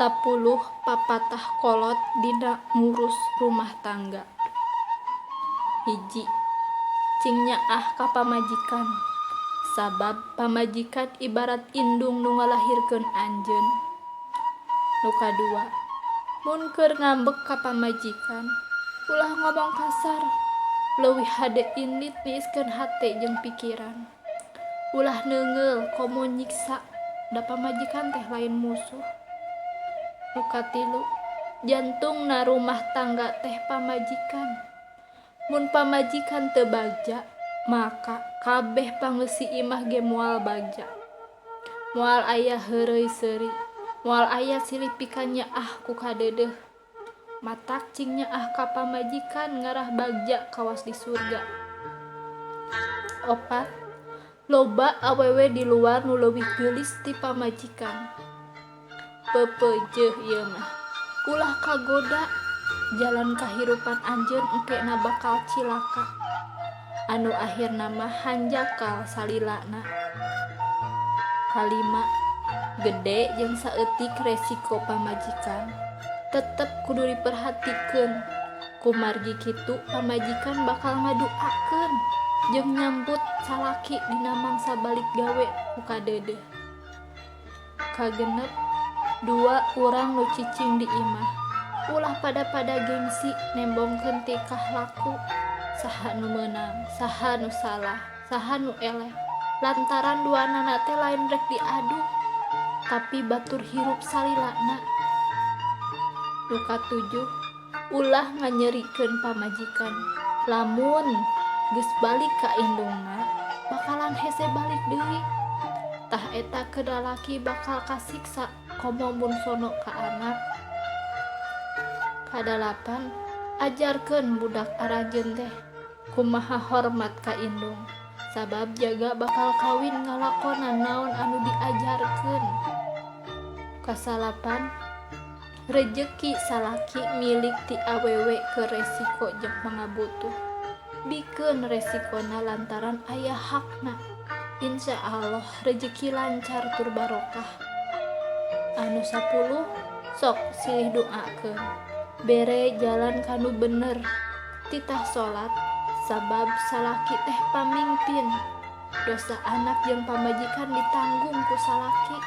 10 Papatah kolot dina ngurus rumah tangga. 1, Cing nyaah ka pamajikan, sabab pamajikan ibarat indung nu ngalahirkeun anjeun. Nu kadua, mun keur ngambek ka pamajikan, ulah ngomong kasar, leuwih hade indit niiskeun hate jeung pikiran. Ulah neungeul komo nyiksa, da pamajikan teh lain musuh. Nu katilu, jantungna rumah tangga teh pamajikan. Mun pamajikan teu bagja, maka kabeh pangeusi imah ge moal bagja. Moal aya heureuy seuri, moal aya silih pikanyaah ku kadeudeuh. Matak cing nyaah ka pamajikan ngarah bagja kawas di surga. 4, Loba awewe di luar nu leuwih geulis ti pamajikan. Peupeujeuh ieu mah, ulah kagoda, jalan kahirupan anjeun engkena bakal cilaka. Anu akhirna mah hanjakal salilana. 5, Gede jeung saeutik resiko pamajikan, tetep kudu diperhatikeun. Kumargi kitu pamajikan bakal ngaduakeun jeung nyambut salaki dina mangsa balik gawe ku kadeudeuh. 6, Dua urang nu cicing di imah, ulah pada-pada gengsi nembongkeun tingkah laku, saha nu meunang, saha nu salah, saha nu eleh, lantaran duanana teh lain rek diadu, tapi batur hirup salilana. Nu katujuh, ulah nganyerikeun pamajikan. Lamun geus balik ka indungna, bakalan hese balik deui. Tah eta keur lalaki bakal kasiksa komo mun sono ka anak. 8, ajarkeun budak aranjeun teh kumaha hormat ka indung, sabab jaga bakal kawin ngalakonan naon anu diajarkeun. 9, rejeki salaki milik ti awewe keur resiko jeung pangabutuh. Bikeun resikona lantaran aya hakna. Insya Allah rejeki lancar tur barokah. Anu 10, sok silih doakeun, bere jalan kanu bener, titah salat, sabab salaki teh pamingpin. Dosa anak jeung pamajikan ditanggung ku salaki.